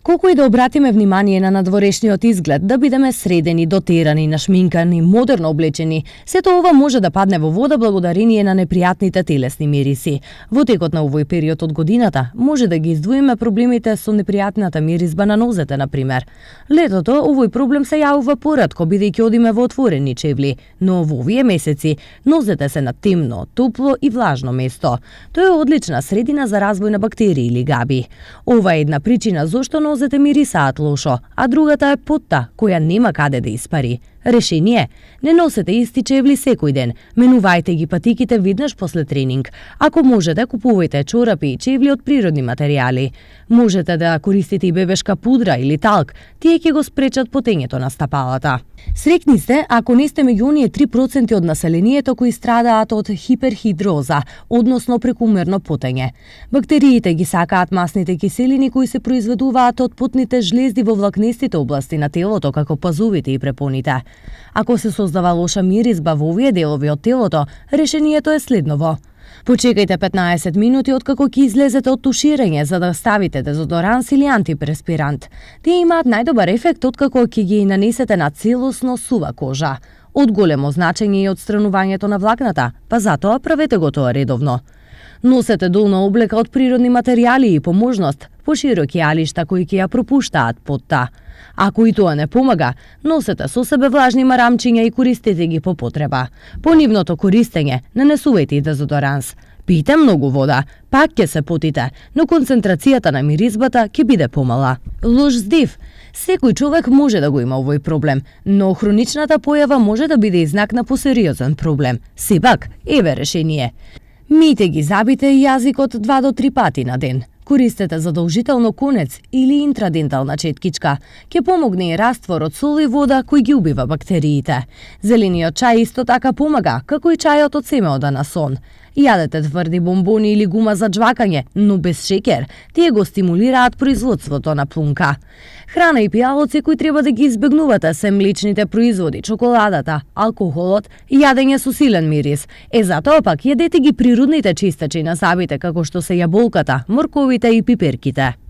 Колку и да обратиме внимание на надворешниот изглед, да бидеме средени, дотерани, нашминкани, модерно облечени, сето ова може да падне во вода благодарение на непријатните телесни мириси. Во текот на овој период од годината може да ги издвоиме проблемите со непријатната миризба на нозете, на пример. Летото овој проблем се јавува поретко бидејќи одиме во отворени чевли, но во овие месеци нозете се на темно, топло и влажно место. Тоа е одлична средина за развој на бактерии или габи. Ова е една причина зошто нозете мирисаат лошо, а другата е потта, која нема каде да испари. Решение: не носете исти чевли секој ден, менувајте ги патиките веднаш после тренинг. Ако можете, купувајте чорапи и чевли од природни материјали. Можете да користите и бебешка пудра или талк, тие ќе го спречат потењето на стапалата. Среќни сте ако не сте меѓу оние 3% од населението кои страдаат од хиперхидроза, односно прекумерно потење. Бактериите ги сакаат масните киселини кои се произведуваат од потните жлезди во влакнестите области на телото, како пазувите и препоните. Ако се создава лоша миризба во овие делови од телото, решението е следново. Почекајте 15 минути откако ќе излезете од туширање за да ставите дезодоранс или антипреспирант. Тие имаат најдобар ефект откако ќе ги нанесете на целосно сува кожа. Од големо значење е отстранувањето на влакната, па затоа правете го тоа редовно. Носете долна облека од природни материјали и по можност пошироки алишта кои ќе ја пропуштаат потта. Ако и тоа не помага, носете со себе влажни марамчиња и користете ги по потреба. По нивното користење нанесувајте и дезодоранс. Пијте многу вода, пак ќе се потите, но концентрацијата на миризбата ќе биде помала. Лош здив. Секој човек може да го има овој проблем, но хроничната појава може да биде и знак на посериозен проблем. Сепак, еве решение. Мијте ги забите и јазикот 2 до 3 пати на ден. Користете задолжително конец или интрадентална четкичка. Ќе помогне и раствор од сол и вода кој ги убива бактериите. Зелениот чај исто така помага, како и чајот од семе од анасон. Јадете тврди бомбони или гума за джвакање, но без шекер. Тие го стимулираат производството на плунка. Храна и пијалоци кои треба да ги избегнувате се млечните производи, чоколадата, алкохолот и јадење со силен мирис. Затоа пак јадете ги природните чистачи на забите како што се јаболката, морковите и пиперките.